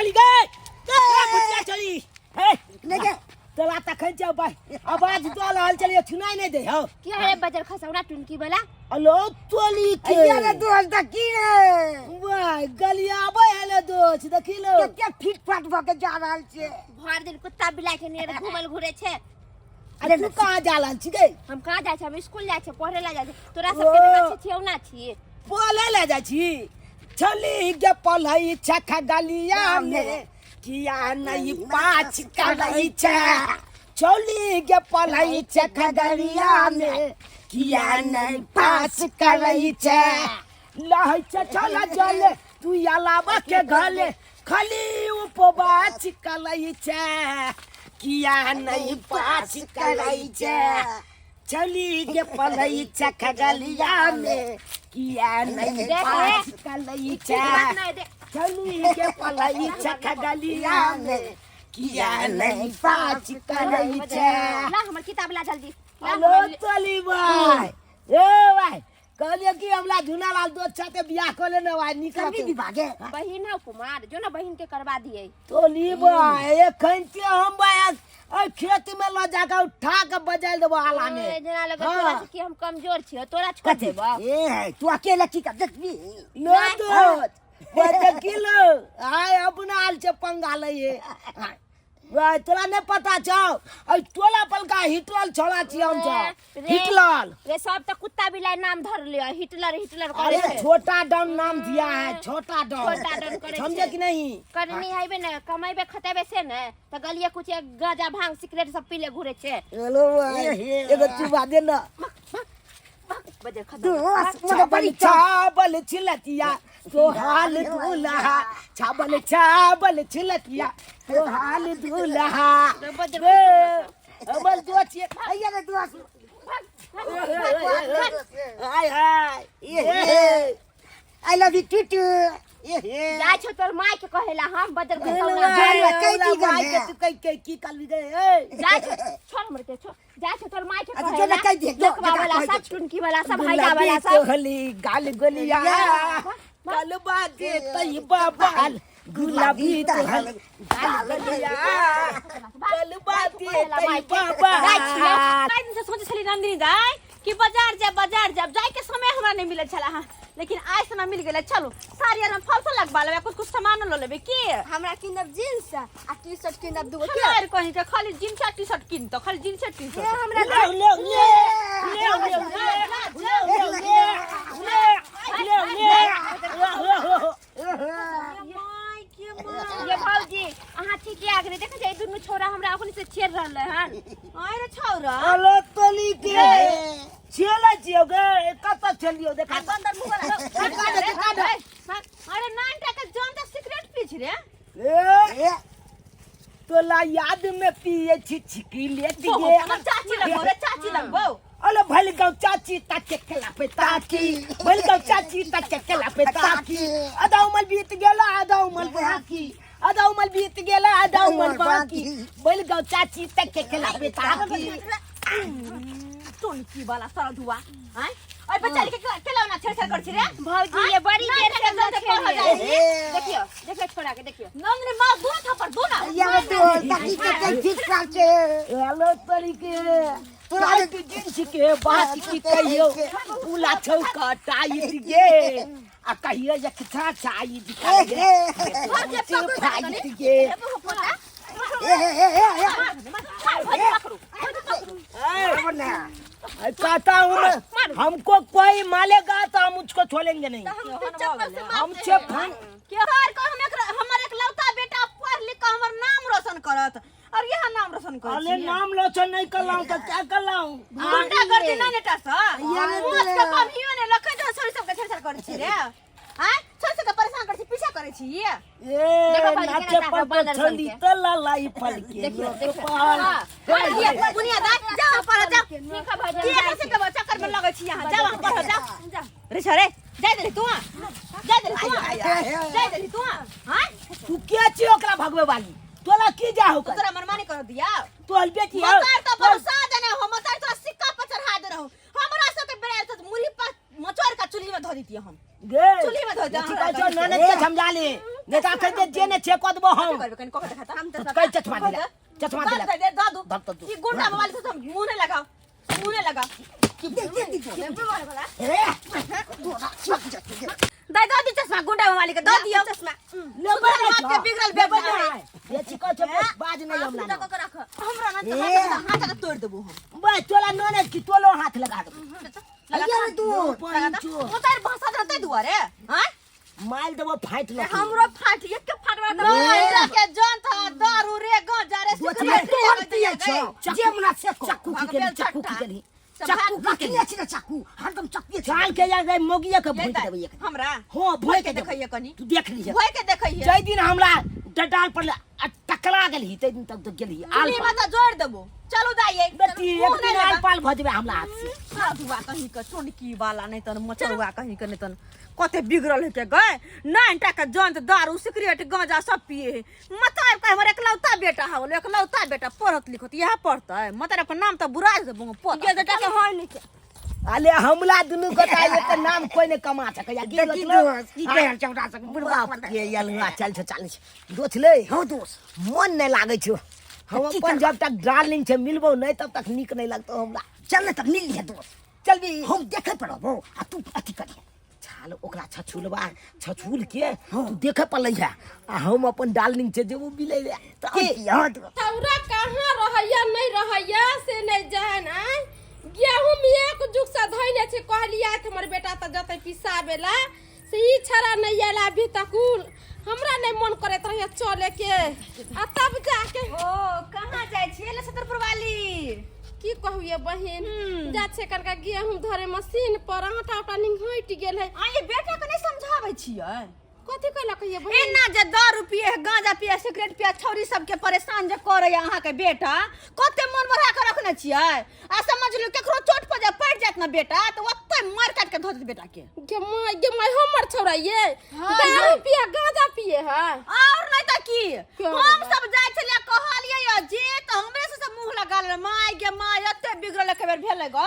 चली गए ए भुतिया चली हे नहि गे तोरा तखन छै भाई आवाज दऽ रहल छलियै सुनाइ नहि दै हौ की हरे बजर खसौना टुनकी वाला अलो तोली के अइया रे दोस्त तऽ की रे वाह गलियाबै हेलो दोस्त देखी लो कते फिट फाट भऽ के जा रहल छै भर दिन कुत्ता बिलाइ के नियर घूमल घुरे छै अरे तू कहाँ जा रहल छी गे हम कहाँ जाइ छी हम स्कूल जाइ छी पढ़े ला जाइ छी तोरा सबके देखै छी छियौना छी पले ले जाइ छी छली गे पलई छै खगलिया में किया नहीं पाछ करै छै छली गे पलई छै खगलिया में किया नहीं पाछ करै छै लहै छै छल जल तू अलावा के घले खाली उपवास करै छै किया नहीं पाछ करै छै चली के पलई छै खगलिया में किया नहीं देख रे। पाछ कलई छै बात नहीं देख चली के पलई छै खगलिया में किया नहीं पाछ कलई छै ला हमर किताब ला जल्दी ला हेलो हमर- चली भाई ए भाई कहलिए कि हमरा झूनालाल दोस्त साथे बियाह कऽ लेने भाई नीक करबी रहतौ। विभागे बहिन हौ कुमार जो ना बहिन के करवा दिए तोली भाई एखन के हम भाई एहि खेत में लऽ जाके उठा के बजाय देबो आला में ए, जेना लगत हाँ। तोरा से कि हम कमजोर छियो तोरा छोड़ कथी? देबो ए तू अकेला की कर देखबी लो दोस्त देखी लो आय अपना आल छै पंगा लइए वाह तोरा नहीं पता छौ अइ टोला पलका हिटलर छोड़ा छी हम सब रे- हिटलर रे सब तो कुत्ता बिलाई नाम धर लियो हिटलर हिटलर करे अरे छै। छोटा डॉन नाम दिया है छोटा डॉन छोटा डॉन करे समझे छै। कि नहीं करनी हैबे ने कमेबे खतेबे से ने त गलिए कुचे गांजा भांग सिगरेट सब पीले घुरे छै हेलो भाई एगो चुबा दे ना बजे खतम दोस्त मगर चावल बड़ी चावल छिलतिया सोहाल दूल्हा चावल चावल छिलतिया सोहाल दूल्हा अमल दो छिए अइया रे दोस्त हाय हाय ए I love you two two ए हे जाइ छौ तोर माय के कहेला हम बदल के हेलो सौना भाई, भाई कई की भाई गल के तू कई कई की कर ली गए ए जाइ छौ छोड़ हमर के छोड़ जाइ छौ तोर माय के अच्छा, कहेला जो ना कहि दे, जो, लकवा जकरा वाला कहै सब के टुनकी वाला सब हैजा वाला गुलाबी सब तोहली गाल गोलिया कलबा दे तई बाबाल गुलाबी तोहल गाल गोलिया कलबा दे तई बाबाल काल्हि दिनसँ सोचै छली नंदिनी दाइ कि बाजार जायब बाजार जायब जायके समय हमरा नहि मिलल छला हँ लेकिन आइ समय मिल गेलै चलू साड़ी आरमे फल लगवा लेबै कुछ कुछ सामान लऽ लेबै की हमरा किनब जींस आ टी शर्ट किनब दूगो के हमरा आर कहीं के खाली जींस आ टी शर्ट किनतो खाली जींस आ टी शर्ट हमरा ले ले ले ले ले ले ले ले ले ले ये भौजी अहाँ ठीक आ गेलै देखै छै दुनू छोरा हमरा अखनी से छेड़ रहलै हन आइ रे छौरा अरे तोली के छेले छियो गे कत छेलियो देखा बंदर मुंह वाला देखा दे देखा दे अरे नान टाका जन त सिगरेट पी छी रे ए तोला याद में पिए छी छिकी लेत गे हमर चाची लगबो रे चाची लगबो अरे भल गाँव चाची ताके केला पे ताकी भल गाँव चाची ताके केला पे ताकी आधा उमर बीत गेला आधा उमर बाकी आधा उमर बीत गेला आधा उमर बाकी भल गाँव चाची ताके केला पे ताकी टोनकी वाला सारा धुआ आय ओइ बच्चा के केला ना छेड़छाड़ कर छी रे भौजी ये बड़ी नान देर से टाका हमरा जन त पढ़ छेड़िए। जाइ छी देखियो देखियो छोरा के देखियो नंद रे मार दो थप्पड़ दो ना अइया रे दोस्त ताकी कते फिट फाट छै हेलो तरीके टाइट जींस के बात की कहियो पुला छौका टाइट गे आ कहियो एक छा छाई गे फाइट गे ए ए ए ए ए, कहता हूँ मैं हमको कोई मारेगा तो हम उसको छोड़ेंगे नहीं हमसे फन के हर को हम एक हमर एकलौता बेटा पढ़ लिख के हमर नाम रोशन करत और यहाँ नाम रोशन कर अरे नाम रोशन नहीं कर रहा हूँ तो क्या कर रहा हूँ गुंडा कर दी ना नेटा सा मौत के कम हियो ने लखै जो छोरी सब के छेड़छाड़ कर छी रे हां छोरी सब के परेशान कर छी पीछा करे छी ये ए देखो भाई, नाचे केना पर ताकब बानर छली सन के। तो लालाई फल के देखियो लोक देखियो पाल। हाँ, पढ़ लिया दुनिया दाय जा पढ़ जा ठीक है भौजी के हम जाइ से छी। के चक्कर में लगै छी यहाँ जा वहाँ पढ़ जा रे छोरे जाय दे तू जाय दे तू जाय दे तू हां तू के छी ओकरा भगवे वाली तोला की जा हो तोरा मनमानी कर दिया तोहर बेटी हो मतार तो भरोसा देने हो मतार तोरा सिक्का पर चढ़ा देने हो हमरा सब के बेरा तो मुरही पर मचोर का चूल्ही में धो देती हम गे चूल्ही में धो दे ठीक है जो ननद के समझा ले नहीं तो अखन जे जे ने छे कऽ देबो हम। करबे कनि कऽ देखा हम तो कहि चश्मा दिला, चश्मा दिला। दे दे दू। धर तऽ दू। ई गुंडा मोबाइल से हम मुंह नहीं लगाओ, मुंह नहीं लगाओ। दे दे दे ए दोस्त। दे दे दी चश्मा गुंडा मोबाइल के दे दियो चश्मा। लेबै सुधर नहि बाप के छौ। बिगड़ल लेबै बेटा। नहि। बेची कहै छौ, बाज नहि हमरा हाथ नाम। रख हमरा ना। ए। हाथ के तोड़ देबो हम। बे तोला ननद की तोलो हाथ लगा देबो। अरे दोस्त। उतार भाषा रहते दुआरे हां। माइल देबो फाटि लऽ। हमरो फाट एक के फाटवा। नहीं के जान था दारू रे गांजा रे दोस्त, सिगरेट रे, तोहर पिए छौ जे मना से को। चक्कू की केली, चक्कू की केली, चक्कू की केली। रखने छी ने चाकू, हरदम चक्कू। चाल के जा गए मोगिया के भोंक देबै एक। हमरा हाँ, भोंक भोय के के देबै। देखैया कनी। तू देख लीहे। भोय के देखैया। जै दिन हमरा डडाल पर टकरा गेलही तै दिन तक तो गेलही आल चुल्ही पाल। में तो जोड़ देबो। चलू दाइये। बेटी एक दिन आल पाल भऽ जेबै हमरा हाथ से। साधुआ कहीं के टोनकी वाला नहीं तन मचरुआ कहीं के नहीं तन कते बिगड़ल है के गए नाइन टाका जंत दारू सिगरेट गांजा सब पिए है। मतार का हमर एकलौता बेटा है, बोले एकलौता बेटा पढ़त लिखत यह पढ़ता है। मतार अपन नाम तो बुरा देबो पोता। ये बेटा के होय नहीं के। अले हमला दुनू गोटा एकर नाम कोई नहीं कमा सकैया की। देखी दोस्त की कहल चौड़ा सक बुढ़वा। बाप के यलुआ चल छौ, चल छौ। दोस्त ले। हो दोस्त। मन नहीं लागै छौ हम की अपन। करबै? जब तक डार्लिंग छै मिलबो नहीं तब तक नीक नहीं लगतो हमरा। चल ने तब मिल लिहे दोस्त। चल भी। हम देखे पड़बो आ तू अथी करिहे। छाल ओकरा छछुलबा छछुल के तू देखे पड़लै है आ हम अपन डार्लिंग छै जेबो मिलै ले तऽ की हो दोस्त? छौरा कहाँ रहैया नहीं रहैया से नहीं जान। आय गेहूं एक जुग से धैले छै, कहलियै हमर बेटा तऽ जतै पिसाबे ला से ई छड़ा नहीं आयल अभी तक। हमरा नहीं मन करैत रहैया चले के आ तब जाके। ओ कहाँ जाइ छियै लछतरपुर वाली? की कहू ये बहिन, जा छै कनका गेहूं धरे मशीन पर, आटा उटा निंघटि गेल है। आ ये बेटा के नहीं समझाबै छियै? कथी कहलक ये बहिन? एना जे दारू पिए है, गांजा पिए, सिगरेट पिए, छौरी सबके परेशान जे करे अहाँ के बेटा, कते मन बढ़ा के रखने छियै। आ समझ लियौ केकरो चोट पर जे पड़ि जायत ने बेटा तऽ ओतै मारि काटि के धऽ देत बेटा के। गे माय गे माय, हमर छौरा ये दारू पिए गांजा पिए है? और नहीं तऽ की। क्यों? हम सब जाइ छलियै कहलियै य जे तऽ हमरे से सब मुंह लगा लेले। माय गे माय, एते बिगड़ल एक बेर भेलै ग।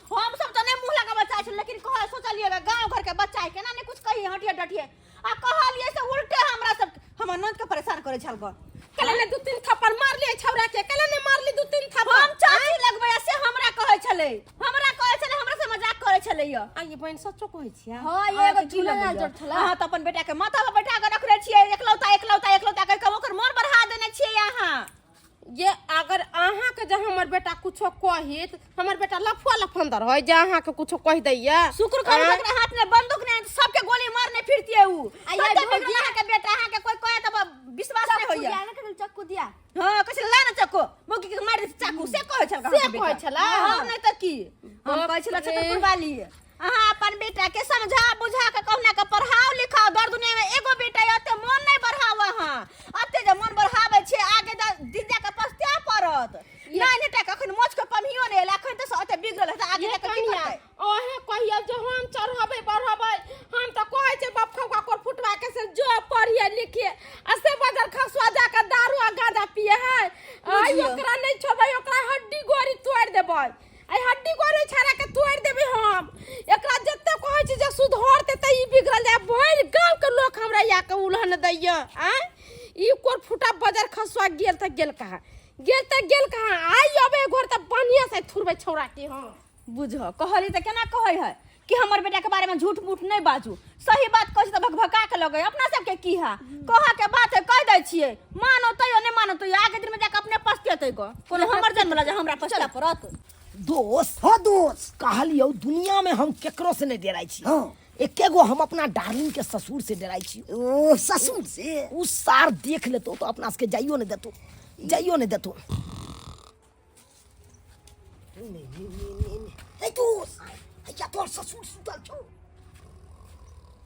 हम सब तऽ नहीं मुंह लगाबऽ चाहै छलियै, लेकिन कह सोचलियै ग, गाँव घर के बच्चा है केना नहीं कुछ कही हटिए डटिए। आ कहलियै से उल्टे हमरा सब हमर ननद के परेशान करै छल ग। कले ने दू तीन थप्पड़ मारलियै छौरा के? कले ने मारली दू तीन थप्पड़? हम चाची लगबै से हमरा कहै छलै, हमरा कहै छलै, हमरा से मजाक करै छलै य। आ ये बहिन सचो कहै छियै? हां ये एगो चूल्हा ना जोड़ छला। अहाँ तऽ अपन बेटा के माथा पर बैठा के रखने छियै, एकलौता एकलौता एकलौता कहि के ओकर मन बढ़ा देने छियै अहाँ। ये अगर अहाँ के जे हमर बेटा कुछो कहित, हमर बेटा लफुआ लफंदर है जे अहाँ के कुछो कहि दैया? शुक्र करू ओकरा हाथ में बंदूक नहीं है, तो सबके गोली मारने फिरतिए उ। आ ये कते भौजी- बिगड़ल अहाँ के बेटा, अहाँ के कोई कहे तब विश्वास नहीं चक्कू होइया। दिया ना कल, चक्कू दिया। हां कैसे ला ना चक्कू, मौकी के मार दे चाकू से कहै छल। से कहै छला? हां नहीं त की हम बाप कहै छला रे। छतरपुर वाली, अहाँ अपन बेटा के समझा बुझा के कहुना के पढ़ाओ लिखाओ। दर दुनिया में एगो बेटा है, ओते मन नहीं बढ़ाओ अहाँ। अते जे मन बढ़ाबै छै आगे दिन जा के पछताए पड़त। नहीं नहीं टाका अखन मोच के पमियो नहीं एल, अखन तऽ ओते बिगड़ल है तऽ आगे ये जा के की कनिया करतै? अहें कहियो जे हम चढ़बै बढ़बै, हम तऽ कहै छै बाप खौका कोर फुटवा के से जो पढ़िए लिखिए आ से बजर खसुआ जाके दारू आ गांजा पिए है। आई बुझियौ। ओकरा नहीं छोड़बै, ओकरा हड्डी गोरी तोड़ि देबै। आई हड्डी गोरी छाड़ा के तोड़ि देबै हम। एकरा जते कहै छी जे सुधरतै तऽ ई बिगड़ल जाय। भरि गाँव के लोक हमरा या के उलहन दैया। आँय ई कोर फुटा बजर खसुआ गेल तऽ गेल कहाँ, गेल तऽ गेल कहाँ। आई अबै घर तऽ बढ़िआँ से थुरबै छौड़ा के हम। बुझ कहली तऽ केना कहै है कि हमर बेटा के बारे में झूठ मूठ नहीं बाजू, सही बात कहै छी तऽ भकभका के लगै। अपना सबके की है, कह के बात है कह दै छियै, मानो तैयो नहीं मानो तैयो आगे दिन में जाके अपने पछतेतै ग। कोनो हमर जन्म ला जे हमरा पछता पड़त? दोस्त। हो दोस्त। कहलियौ दुनिया में हम केकरो से नहीं डराइ छी। हाँ। एके गो हम अपना डार्लिंग के ससुर से डराइ छी। ओ ससुर से? उ सार देख लेतो तो अपना सबके जाइयो नहीं देतो, जाइयो नहीं देतो। नहीं नहीं नहीं नहीं नहीं। ए दोस्त, हैया तोहर ससुर सुतल छौ,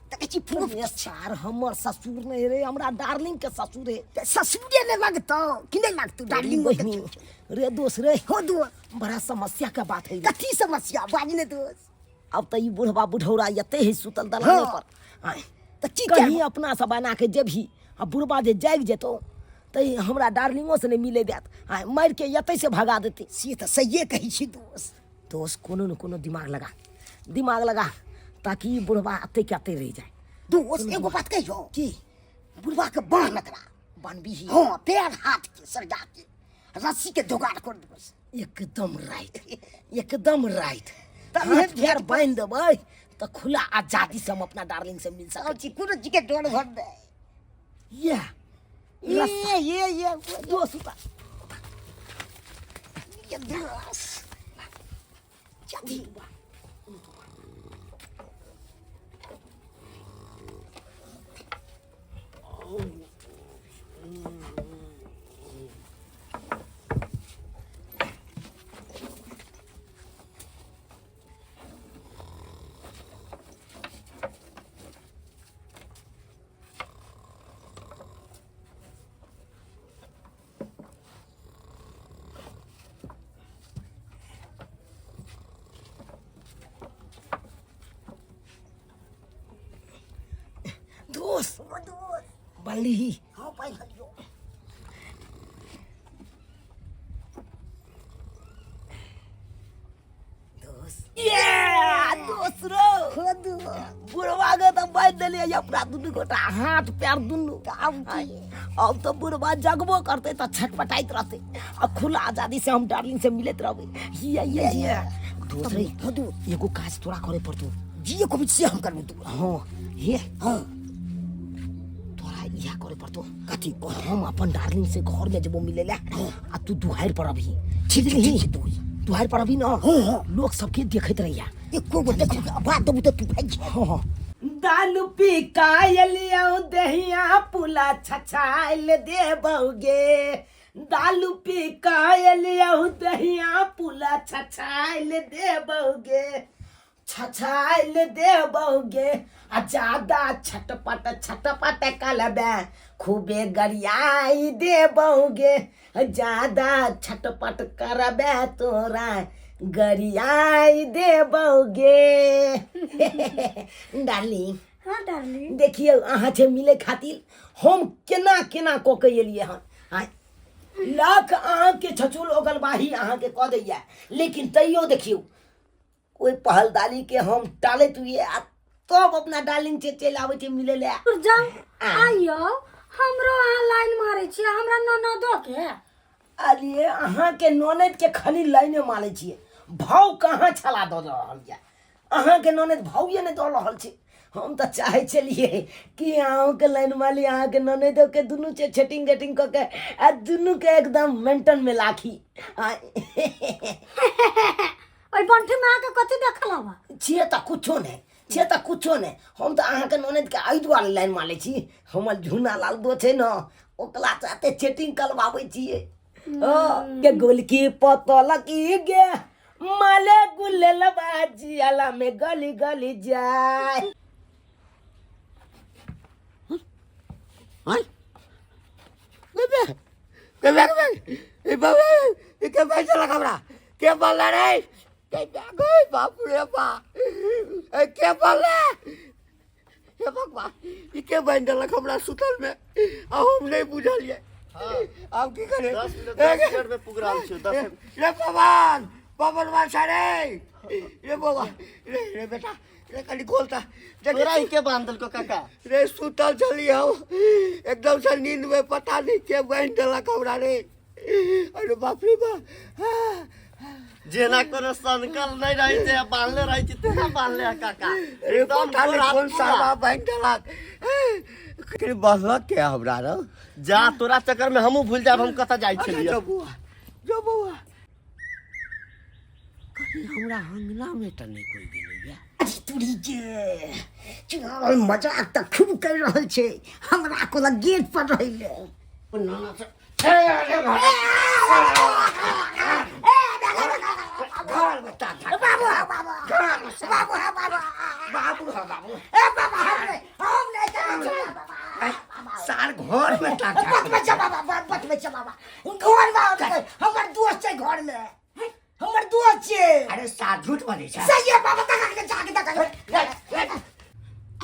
देखै छी फूफ। ये सार हमर ससुर नहीं रे, हमरा डार्लिंग के ससुर है। तऽ ससुरे नहि लगतौ कि नहि लगतौ डार्लिंग? बहिनी रे दोस्त रे। हो दोस्त। बड़ा समस्या के बात है रे। कथी समस्या बाज ने दोस्त? अब तो ई बुढ़वा बुढ़ौरा एते है सुतल दलाने हाँ। पर। आँय, तऽ की कहीं करबै? अपना सब बना के जेबही आ बुढ़बा जे जागि जेतौ तऽ हमरा डार्लिंगो से नहीं मिले देत, आँय मारि के एतै से भगा देतै। से तऽ सहिए कहै छी दोस्त। दोस्त कोनो न कोनो दिमाग लगा, दिमाग लगा ताकि ई बुढ़बा अते के अते रहि जाए। दोस्त एगो बात कहियो की? बुढ़वा के बांध एकरा। बान्हबीही? हाँ, पैर हाथ के सरिया के रस्सी के जोगाड़ कर देबै। एकदम राइट, एकदम राइट। तब हाथ पैर बान्हि देबै तऽ खुला आजादी से हम अपना डार्लिंग से मिल सकै छी। कोनो चीज के डर भर दे। ये ये ये ये दोस्त उतार। ये दोस्त जल्दी। दोस्त बल्ली। हाँ भाई, हलियो। दोस्त, ये दोस्त रो बुढ़वा के तो बांधि देलियै अपना दुनू गोटा हाथ पैर दुनू। अब तो बुढ़वा जगबो करते तो छटपटाइत रहते आ खुला आजादी से हम डार्लिंग से मिलत रहबै। ये ये ये दोस्त रे, एगो काज तोरा करे पड़तो। जी को से हम करबो तू। हाँ हे हाँ तोरा इहा करे पड़तो। कथी? हम अपन डार्लिंग से घर में जबो मिले ला आ तू दुहार पर अभी। ठीक ठीक ठीक। दुहार पर अभी ना। हाँ हाँ। लोग सबके देखैत रहिया। एको गो देखो के आवाज देबू तऽ तू भागि जेबही। हाँ हाँ। दालू पी कायलिया दहिया पुला छछाइल देबौगे, दालू पी कायलिया दहिया पुला छछाइल देबौगे, छछाइल देबौगे। आ ज्यादा छटपट छटपट कलबे खूबे गरियाई देबौगे, ज्यादा छटपट करबे तोरा गरियाई देबौगे। डार्लिंग। हाँ डार्लिंग। देखियौ अहाँ से मिले खातिर हम केना केना कऽ के एलियै हन। आँय लाख अहाँके छछुल ओगलबाही अहाँके कऽ दैया, लेकिन तैयो देखियौ ओहि पहलदारी के हम टालैत हुए आ तब अपना डार्लिंग से चलि आबै छै मिले लए। जाउ आइयो हमरो अहाँ लाइन मारै छियै हमरा ननदो के। अरे अहाँके ननद के खाली लाइने मारै छियै, भाव कहाँ छला दऽ रहल यऽ? अहाँके ननद भावे नहि दऽ रहल छै। हम तऽ चाहै छलियै कि अहूँके लाइन मारी, अहाँके ननदोके, दुनू छै छेटिंग गेटिंग कऽ के आ दुनूके एकदम मेंटनमे राखी। ओहि बंठी में अहाँके कथी देखल हवा? छियै तऽ कुछो नहि, छियै तऽ कुछो नहि। हम तऽ अहाँके ननदके एहि दुआरे लाइन मारै छी, हमर झूना लाल दो छै ने, ओकरा साथे चैटिंग करबाबै छियै। हँ के गोलकी पतलकी गे माले गुलेल बाजियाला में गली गली जाय। आय बेबे बेबे बेबे ए बाबे ए के पैसा लगा हमरा के बोल रे के गई बाप रे बा ए के बोल हे भगवान ई के बांधि देलक हमरा सुतल में आ हम नहीं बुझलियै। आब की करे? 10 मिनट, 10 मिनट में पुगराल छियो, 10 रे पवन पवन मासा रे रे बाबा रे रे बेटा रे कनी खोलता। तोरा ई के बांध देलको काका? रे सुतल छली हम एकदम से नींद में, पता नहीं के बांधि देलक हमरा रे। अरे बाप रे बा। जेना कोनो सनकल नहीं रही छै, बांधले रही छै तेना बांधले है काका। अरे एकदम पता नहीं गोरा कौन पूरा। साला बांधि देलक। के बांधलक के हमरा रे? जा तोरा चक्कर में हमहूँ भूल जाब हम कतऽ जाइ अच्छा, छलियै। जो बौआ, जो बौआ। कहीं हमरा अंगना में तऽ नहीं कोई गेलैया। अरे तुरी के चुनाव मजाक तऽ खूब कर रहल छै, हमरा कोला गेट पर रहैले। नाना से बाबू बाबू बाबू बाबू बाबू बाबू ए बाबा हम नहीं जानै छी बाबा। सार घर में टाका बतबै छै बाबा, बतबै छै बाबा। घर में हमर दोस्त छै, घर में हमर दोस्त छै। अरे सार झूठ बजै छै। सही है बाबा, तक के जाके तक।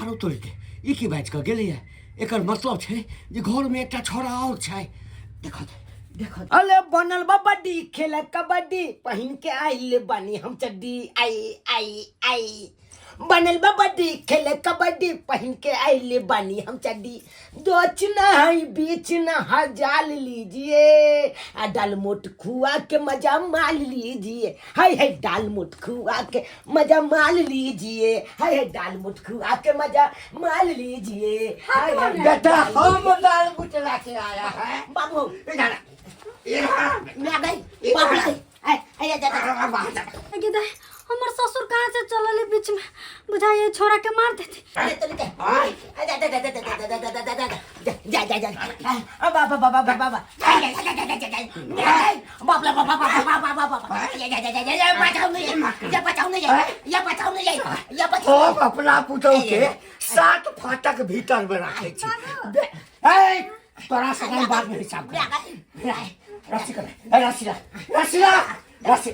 आरो तोरी के ई की बाजि कऽ गेलैया? एकर मतलब छै जे घर में एकटा छौड़ा और छै। देखो देखो। अरे बनल बब्बडी खेल कबड्डी पहिन के आइल बानी हम चड्डी। आई आई आई बनल बड्डी खेले कबड्डी पहिन के आइले बानी हम चड्डी दोच नहीं बीच न हजाल लीजिए आ डाल मोट खुआ के मजा माल लीजिए हाय हाय डाल मोट खुआ के मजा माल लीजिए हाय हाय डाल मोट खुआ के मजा माल लीजिए हाय हाय बेटा हम दाल बुटला के आया है। बाबू इधर आ, इधर आ। मैं गई बाबू आय आय जा जा गे दाई, हमर ससुर कहाँ से चलल है बीच में, बुझाइए छोरा के मार देती। अरे तो निकल जा जा जा जा जा जा जा जा जा जा जा जा जा बाबा बाबा बाबा बाबा जा जा जा जा जा जा बाप रे बाबा बाबा बाबा बाबा जा जा जा जा जा बचाओ नहीं जा बचाओ नहीं या बचाओ नहीं या बचाओ। हम अपना पुतहु के सात फाटक भीतर में राखै छी। ए तोरा से हम बाद में हिसाब करब। रस्सी कर, ए रस्सी ला, रस्सी ला, रस्सी।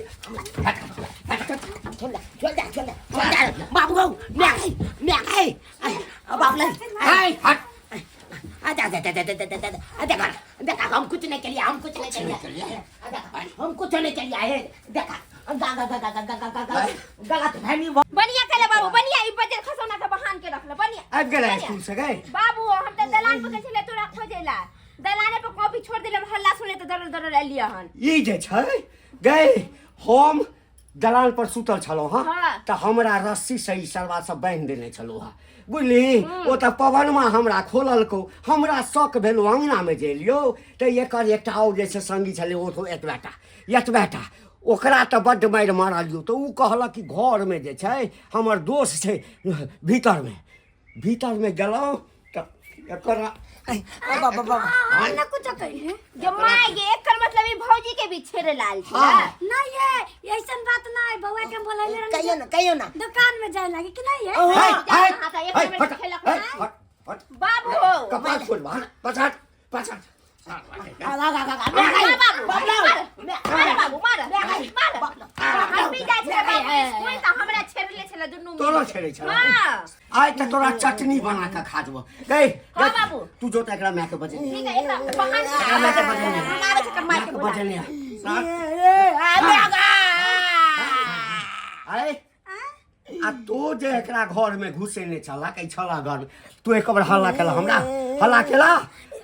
छोड़ छोड़ जा छोड़ छोड़ जा बाबू मैं गई मैं गई बाप रे ए हट। जा जा जा जा जा जा जा देखा देखा हम कुछ नहीं चलिए हम कुछ नहीं चलिए हम कुछ नहीं चलिए आए देखा गा गा गा गा गा गा गा गा गलत फहमी। बढ़िया करे बाबू बढ़िया, ई बजर खसौना के बहान के रखले बढ़िया। आबि गेलै स्कूल से गए बाबू हम त दलान पर गेल छलै तोरा खोजेला, दलाने पर कॉपी छोड़ देले, हल्ला सुने त दरल दरल एलियै हन। ई जे छै गए हम दलान पर सुतल छलहुँ हँ हाँ। तऽ हमरा रस्सी से ई सरवा सब बान्हि देने छलहुँ हँ बुझली। ओ तऽ पवनमा हमरा खोललकौ, हमरा शक भेल अङ्गनामे जे एलियौ तऽ एकर एकटा आओर जे छै सङ्गी छलै ओ एतबेटा एतबेटा, ओकरा तऽ बड्ड मारि मारलियौ तऽ ओ कहलक कि घरमे जे छै हमर दोस्त छै भीतरमे, भीतरमे गेलहुँ तऽ एकर बाबा बाबा हम ना कुछ कहिए जो माय गे एकर मतलब ई भौजी के भी छेड़े लाल छै। हाँ। नहीं ये ऐसन बात ना है, बउआ के हम बोलैले रहनी कहियो ना कहियो ना दुकान में जाए लागी कि नहीं है। है, है, हाँ, तऽ एक है, बेर हट, खेलक है, ना। हट, हट। बाबू हो कपार खोल बाहर, पछाड़, पछाड़। आ गा गा गा गा मार बाबू मार बाबू मार मार हम भी जाइ छलै बाबू स्कूल तऽ हमरा छेड़ले छलै दुनू मिल तोरो के। छेड़ै छलै? हाँ। आइ तऽ तोरा चटनी बना कऽ खा जेबौ। गई, हाँ, गई, बाबू। तू जो तऽ एकरा मायके बजेने। ठीक है एकरा बहान एकरा मायके बजेने। हम आबै छै एकर मायके मायके बोला। बजेने। आइ, आ तू जे एकरा घर में घुसेने छला कै छला घर में, तू एक बार हल्ला केला हमरा हल्ला केला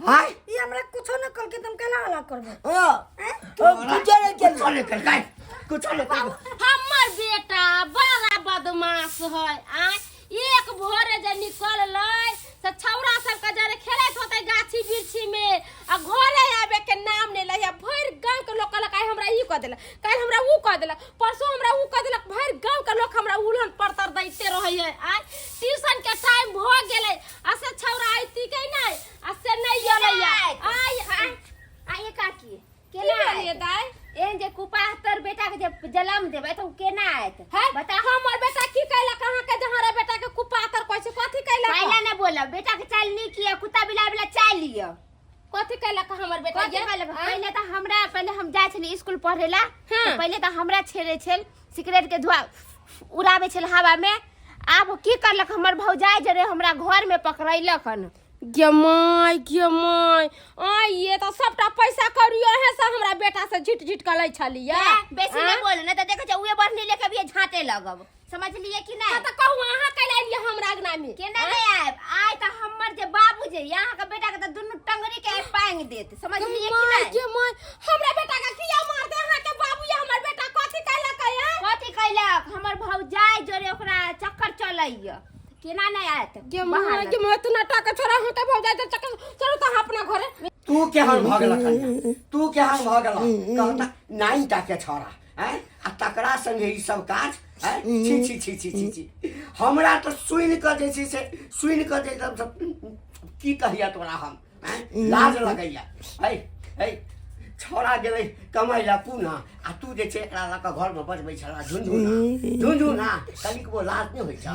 आइ ई हमरा कुछो न कल के तुम केला हल्ला करबो। कुछो नहीं चलिए कुछो नहीं केलकै, कुछो नहीं केलकै। हमर बेटा बड़ा बदमाश है आय, एक भोरे जे निकललै से छौड़ा सबके जरे खेलैत होतै गाछी वृक्षी में आ घरे आबे के नाम नहि लैया। भरि गाँव के लोक कहलक आइ हमरा ई कऽ देलक, काल्हि हमरा ऊ कऽ देलक, परसों हमरा ऊ कऽ देलक, भरि गाँव के लोक हमरा उलहन परतर दैते रहैया। आय ट्यूशन के टाइम भऽ गेलै आ से छौड़ा अयती के नहि आ से नहि अबैया। आय आय आय काकी की केना भेलियै आयत? दाइ? एहन जे कुपातर बेटा के जे जलम देबै तऽ ओ केना आयत है बता। हमर बेटा की कैलक अहाँके जे हमरा बेटा के कुपातर कहै छै? कथी कैलक? पहले न बोलब, बेटा के चाल नीक यऽ, कुत्ता बिलाइ वाला चाल यऽ। कथी कैलक हमर बेटा कथी ये? कैलक? आँय? पहिले तऽ हमरा पहिले हम जाइ छलियै स्कूल पढ़े ला, हाँ। तऽ पहिले तऽ हमरा छेड़े छल, सिगरेट के धुआं उड़ाबै छल हवा में। आब की करलक हमर भौजाई जरे हमरा घर में पकड़ैलक हन। गे my गे my, आय ये तऽ सबटा पैसा कौड़ी अहें से हमरा बेटा से झिट झिट कऽ लै छलियै। बेसी नहि बोल, नहि तऽ देखै छै उहे बढ़नी लेके अभी झाँटे लगब, समझलियै कि नहि? हाँ, तऽ कहू अहाँ कैला एलियै हमरा अंगना में? केना नहि आयब? आइ तऽ हमर जे बाबू जे यऽ, अहाँके बेटा के तऽ दुनू टंगरी के आइ पांगि देत, समझलियै कि my नहि? गे my, हमरा बेटा के किया मारतै अहाँके बाबू? या हमर बेटा कथी कैलक है? कथी कैलक? हमर भौजाई जोरे ओकरा चक्कर चलैया, केना नहि आयत? गे my गे my, इतना टाका छोड़ा अहाँके भौजाई के चक्कर चलू तऽ अहाँ अपना घरे। तू केहन भऽ गेलह कन्या, तू केहन भऽ गेलह? कहता नाइन टा के छौड़ा आँय, आ तकरा संगे ई सब काज आँय? छी छी छी छी छी छी, हमरा तऽ सुनि कऽ जे छै से सुनि कऽ जे एकदम से की कहिया तोरा हम आँय? लाज लगैया। है है छौड़ा गेलै कमाइ लए पूना आ तू जे छै एकरा लऽ कऽ घरमे बजबै छला झुनझुना झुनझुना, कनिकबो लाज नहि होइ छौ?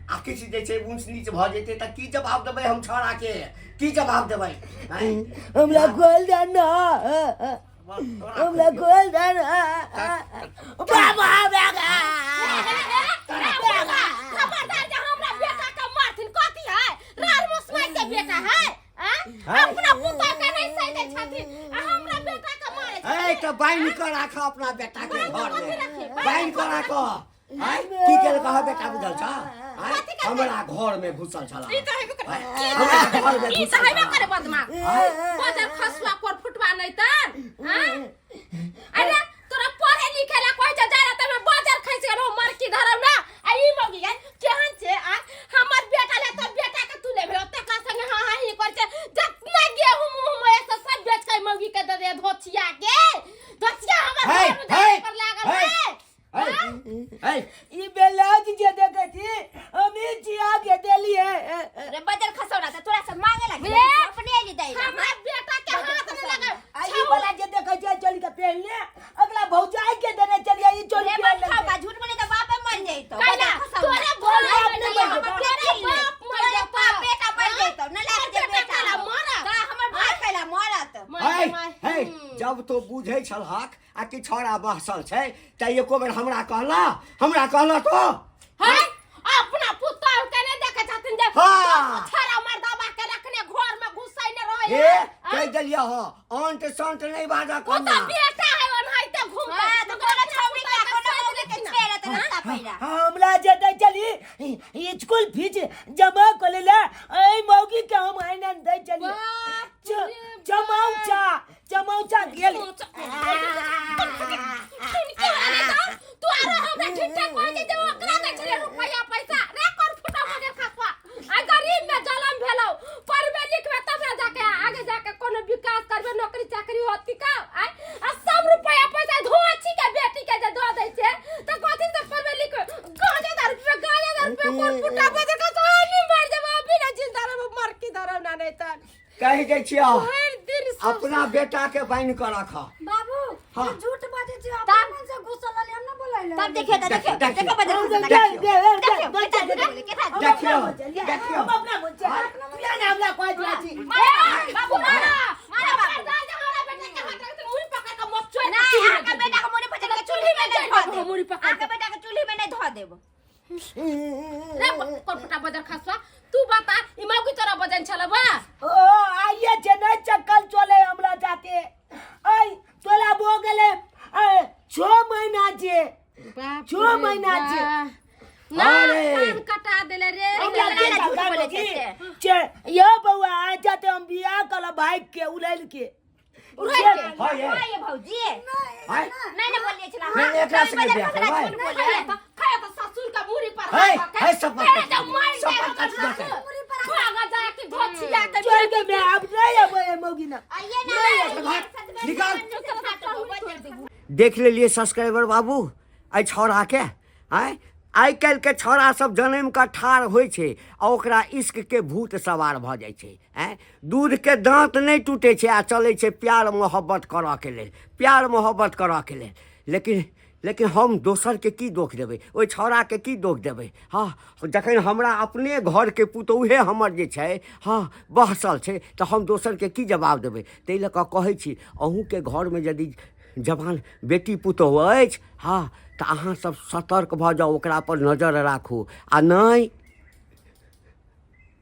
आ किछु जे छै ऊँच नीच भऽ जेतै तऽ की जवाब देबै हम छौड़ाके? की जवाब देबै आँय? हमरा खोल दे ना, हमरा खोल दे ना बाबा बाबा। खबरदार जे हमरा बेटा के मारथिन। कथी है रार मुसमाई के बेटा है? आँय? अपना पुतोह के नहीं सही छथिन आ हमरा बेटा के मारे ए तऽ बान्हि कऽ राख अपना बेटा के बान्हि कऽ घर में, कथी राखी? बान्हि कऽ राख। आँय? की केलक अहाँ बेटा बुझल छ आँय? हमरा घर में घुसल छला ई तऽ हेबे करे हमरा घर में ई घुसल तऽ हेबे छला। करे बदमाश बजर खसुआ पर फुटवा नहीं तर हां अरे तोरा पढ़े लिखे ला कहै छै जाय रहते में बजर खसि गेल मरकी धरौ ना आ ई मौगी गै केहन छै आ हमर बेटा ले तो बेटा के तू लेबे ओते का संगे हां हां ही कर छै जितना गेहूं मुंह में से सब बेच के मौगी के दे दे धोछिया के धोछिया हमर हे, घर में जाए हे, पर लागल हे। है हे, हे, ई ब्लाउज जे देखै छी हम ई जिया के देलिए रे बजर खसौना त तोरा से मांगे लगे ए! अपने एली दै ला। हमरा बेटा के हाथ नहीं लगे आ ई वाला जे देखै छै चोली के पहनले अगला भौजाई के देने चलिए ई चोली रे पहन बन खाओ लेलकै। का झूठ बोले त बापे मर जइतो कैला तोरे तोरे भाई बाप नहीं नहीं हमर मर तोरे बाप मर तोरे जेतौ। बाप बेटा मर जइतो न लाग जे बेटा बेटा कैला मरत? का हमर भाई कैला मरत मर हे, माय। हे, जब तो बुझै छलहक आ कि छौड़ा बहसल छै तऽ एको बेर हमरा कहला हमरा कहला तो है अपना पुतहु के नहीं देखे छथिन जे हाँ। छड़ा मर्दाबा के रखने घर में घुसै ने रहे हे कहि देलियै हँ अंट संट नहि बाजऽ ओ तो कन्या बेटा है ओनाहिते घूम हां त कोनो छौड़ी के कोनो मौगी के छेड़त रास्ता पैरा हमरा जे दै चली स्कूल फीस जमा कर लेला ऐ मौगी के हम आइना दै चली चमौचा चमौचा गेल तू आरो हमरा ठिठा कहै छै जे ओकरा दै छलै रुपैया पैसा रे कर फुटा मगर खसवा आ गरीब में जलम भेलौ पढ़बे लिखबे तब ने जाके आगे जाके कोनो विकास करबे नौकरी चाकरी होती का आ आ सब रुपैया पैसा धोची के बेटी के जे दऽ दै छै तऽ कथी से पढ़बे लिखबे गांजा दारू पीबे गांजा दारू पीबे कोन फुटा मगर खसवा नहीं मर जेबो अभी नहीं जिंदा रहबो मर की धरब ना नहीं तऽ कहि दै छियौ भरि दिन अपना बेटा के बान्हि कऽ रख बाबू हाँ। ये झूठ बाजै छै अपने मन से गुस्सा लले हम ना बोलैले तब देखियो त देखियो देखियो। देखो बजर खसौना देखियो। देखियो बेटा झूठ बोले केथा देखियो देखियो हम अपना मन से तू ना हमरा कहै छी बाबू मारा मारा बाबू हमरा बेटा के हाथ रख मुड़ी पकड़ के मोचो ना आके बेटा के मुड़ी पकड़ के चूल्ही में नहीं धो देब मुड़ी पकड़ आके बेटा के चूल्ही में नहीं धो देब रे कोटटा बजर खसवा तू बता ई मौगी तोरा बजन छल बा ओ आइए जे नहीं चक्कल चले हमरा जाते ऐ तोला भो गेले ऐ, 6 महीना जे 6 महीना जे ना अरे। कान कटा देले रे हमरा ना, के ना, झूठ झगड़ा बोले होगी? छै जे यो बउआ आ जाते हम बियाह करब भाई के उड़ैल के हाँ ये हां ये भौजी हाय नहीं नहीं बोलिए छला नहीं, एकरा से बियाह करबै। खाया तो खाया तो ससुर का मुड़ी पर है, हाथ रखे। है, सब तेरे कट जब मार सब दे कट जाते। भागा जा के धोछिया के चल के मैं अब नहीं अब ये मौगी ना आइए ना निकाल। देख लेलियै सब्सक्राइबर बाबू एहि छौड़ाके आँय आइ काल्हिके छौड़ा सब जनमि कऽ ठाढ़ होइ छै आ ओकरा इश्कके भूत सवार भऽ जाइ छै आँय दूधके दाँत नहि टूटै छै आ चलै छै प्यार मोहब्बत करऽके लेल प्यार मोहब्बत करऽके लेल लेकिन लेकिन हम दोसरके की दोख देबै ओहि छौड़ाके की दोख देबै हँ जखन हमरा अपने घरके पुतोहुए हमर जे छै हँ बहसल छै तऽ हम दोसरके की जवाब देबै ताहि लऽ कऽ कहै छी अहूँके घरमे यदि जवान बेटी पुतोहु अछि हँ तऽ अहाँसभ सतर्क भऽ जाउ ओकरापर नजर राखू आ नहि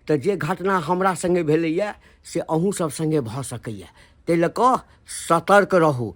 तऽ जे घटना हमरा सङ्गे भेलैए से अहूँ सब सङ्गे भऽ सकैए ताहि लऽ कऽ सतर्क रहू।